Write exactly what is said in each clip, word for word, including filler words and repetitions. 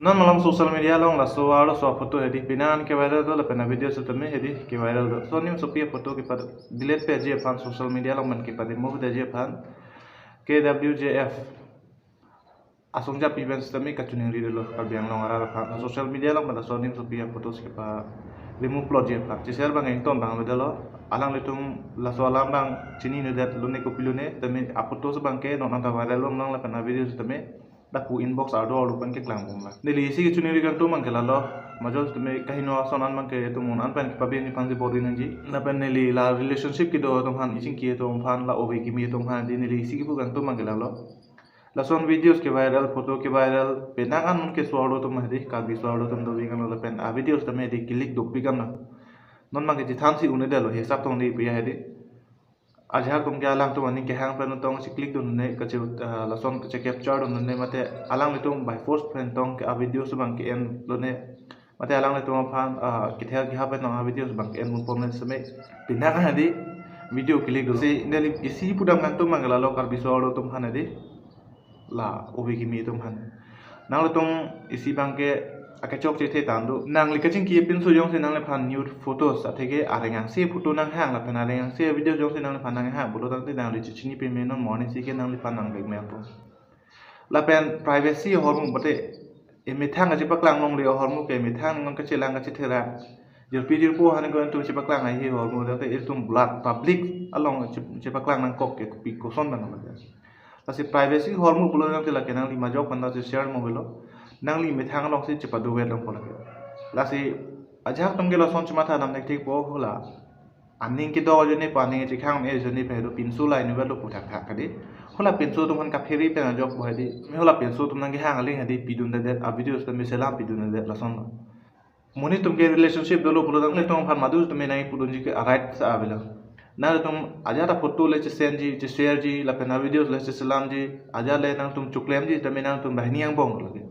Non malom social media along laso arloso aphoto hedi, penang ke-viral do lapen a-video setame hedi ke-viral do. Laso animsopi aphoto kepa-delete peji aphan, social media along man kepa-remove detji aphan K W J F asongjapi pen setame kachiningri dolo Karbi Anglong arat aphan. Social media along man laso animsopi aphoto kepa-remove plotji aphan. Che-share abang ington abang avedetlo. Alanglitum laso alam abang chinine detlo ne kopilone, setame aphoto abangke non anta viral longlang lapen a-video setame lapu inbox ardo arlo pen keklangbomlang. Neli isi kachiningri kangtung abangke lalo, majok setame kaheno ason an abangke itum un an pen kepabi-an aphansi bor-i nangji. Lapen neli la relationship kedo atum aphan, isi chingki atum aphan, la ove kimi atum aphan hedi neli isi kepu kangtung abangke lalo. Lason videos ke-viral, photo ke-viral, penang an non ke so-arlo atum hedi, Karbi so-arlo atum dopik anlo lapen a-videos tame hedi click dopik anlo. Non abangke chethansi un-edetlo, hisap tong di piya hedi. Ajahak atum ke alangtum aning kehang pen tong che-click dun ne, kache, ah, lason kache-capture dun ne, mate alanglitum by force pen tong ke a-videos abang ke-enlo ne, mate alanglitum aphan, ah, kether keha pen tong a-videos abang ke-en ponpo ne setame. Penang hedi video click dun. Si neli isi pudam kangtung abangke lalo Karbi so-arlo atum aphan hedi, la ove kimi atum aphan. Nanglitum isi abangke akechok chethe tando. Nangli kachingki apinso jongsi nangliphan nude photos atheke areng angse photo nanghang lapen areng angse video jongsi nangliphan nanghang pulo tangte nangli chechini peme, non morning si ke nangliphan nang-blackmailpo. Lapen privacy ahormu mate emethang kachepaklang longle ahormu ke emethang nang kachelang kachetherak, jirpi jirpo aphan ko itum chepaklang ahi ahormu tangte itum blood public along che-, chepaklang nangkok ke kopi koson abang lake. Lasi privacy ahormu pulo tangte lake nangli majok aphan ta che-share mo avelo. Nangli methang alongsi chepado-et longpo lake. Lasi ajahak atum ke lason chematha dam thekthekpo, hala aning kedo ajoine pu, aning chekhang ajoine pu hedi, pinso la inutvet lo pu thakthak hedi. Hala pinso atum aphan kaphere pen ajokpo hedi. Mi hala pinso atum nangkehang aling hedi pidundedet, a-videos tame selam pidundedet, lasonlo. Monit atum ke relationship dolo pulo tangte nangtum aphan madu tame nangpudunji ke a-right sa avelo. Nangtum ajat aphoto le che-sendji, che-shariji, lapen a-videos le cheselamji, ajat le nangtum choklemji tame nangtum banghini angbong lake.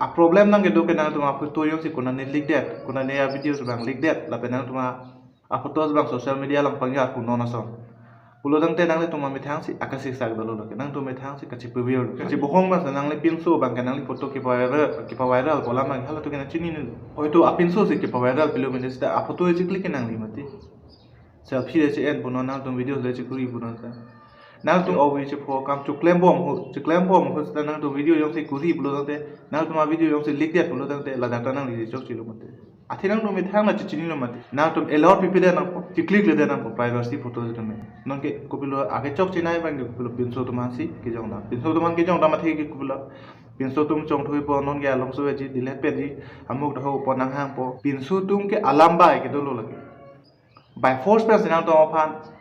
A-problem nangkedo ke nangtum aphoto jongsi konane leak det, konane a-videos abang leak det, lapen nangtum a, aphotos abang social media along pangjar pu non ason. Pulo tangte nanglitum amethang si akasiksak dolo lake. Nangtum methang si kachepavir, kachebohong mas nangli pinso abangke nangli photo kepa-viral, kepa-viral pu alam abang hala atum ke nangchinine. Hoito apinso si kepa-viral pilo mene seta aphoto e chiklik ke nangli mati. Selfie le che-en pu non, nangtum videos le chekuri pu non ta. Nangtum ove chepho kam choklembom ho, choklembom ho seta nangtum video jongsi kuri pulo tangte, nangtum a-video jongsi leak det pulo tangte, ladak ta nangli chokchelo mati. Athe nangtum methang nangchechinilo mati. Nangtum allow pipedet nangpo, cheklikledet nangpo, privacy photo tame. Nonke kopilo akechok chinai abangke kopilo pinso atum aphansi kejongdam. Pinso atum aphan kejongdam athe ke kopilo. Pinso atum chongthuipo, nonke alongso eji, delete peji, amuk daho po, nanghangpo. Pinso atum ke alam bai kedolo lake. By force pensi nangtum aphan,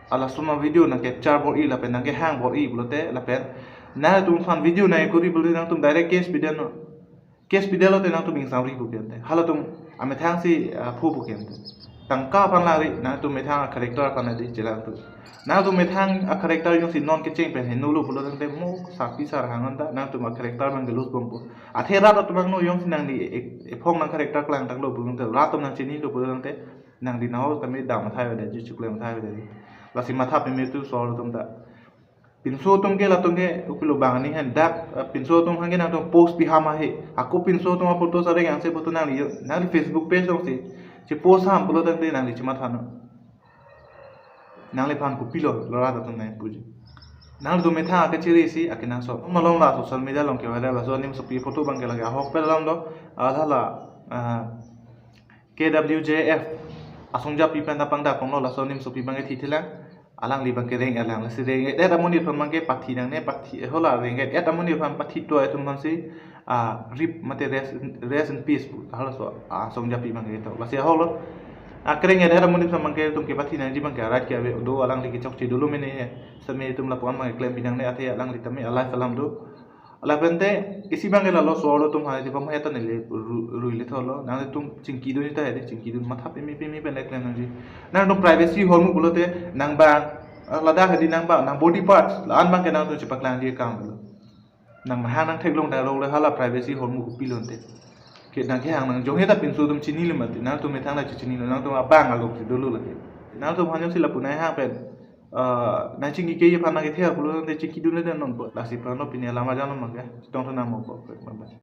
ala suma video nang-capture bor-i lapen nangkehang bor-i pulote lapen nangtum aphan video nangkuri pulote nangtum direct case pidetnon. Case pidetlo te nangtum ingsamri pu ke ante. Halatum amethang si, ah, phu pu ke ante. Tangka aphan langri, nangtum methang a-character aphan hedi chelang tu. Nangtum methang a-character jongsi non kecheng pen henolo pulo tangte mo sarpi sarhang anta nangtum a-character abangke lose bompo. Athe rat atum abang no jongsi nangli e-, ephong nang character klangtanglo pulo tangte, rat atum nangchinilo pulo tangte, nangli nahok tame dam athai avedet, ju choklem athai avedet. Lasi matha peme tu so-arlo atum ta. Pinso atum ke latum ke kopilo bang aning hen dak, eh, pinso atum aphan ke nangtum post pi ham ahe. Ako pinso atum aphoto sa reng angse photo nangli yo, nangli Facebook page alongsi che-post ham pulo tangte nangli chemathanon. Nangliphan kopilo, lo rat atum nangpuji. Nangtum methang akechiri si akenangsot. Malom la social media along ke-viral laso animsopi photo abangke lake ahokpet alam do, ah, hala, ah, K W J F asongjapi pen ta pangdak panglo, laso animsopi abangke thithelang. Alangli abangke reng-et lang, lasi reng-et amonit aphan abangke pathi nangne, pathi, eh, hala reng-et amonit aphan pathi to atum aphansi, ah, rip mate rest, rest in peace pu, halaso, ah, asongjapi abangke to. Lasi ahoklo. Ah, kereng-et amonit aphan abangke itum kepathi nangji abangke a-right ke ave do, alangli kechokche dolo mene he. Setame itum lapu-an abangke klem pi nangne, athe alangli tame a-life alam do. Lapen te isi abangke lalo so-arlo atum aphan, itum aphan heta neli ru-, rui le tholo. Nangtum chingki dun ta hedi, chingki dun matha peme peme pen le klem nangji. Nangtum privacy ahormu pulote nang abang, ah, ladak hedi nang abang, nang body parts, la-an abangke nangtum chepaklangji akam pulo. Nang mahang nang theklong ta rok le hala privacy ahormu kopilo ante. Ke nangkehang nangjong he ta pinso atum chinilo mati, nangtum methang nangchechinilo, nangtum abang along si dolo lake. Nangtum aphan jongsi lapu nanghang pen, ah, nangchingki keji aphan nangkether pulo tangte chingki dunledetnon po. Lasi pranlo pini alam ajan lo mangke. Chetong thunang mo po.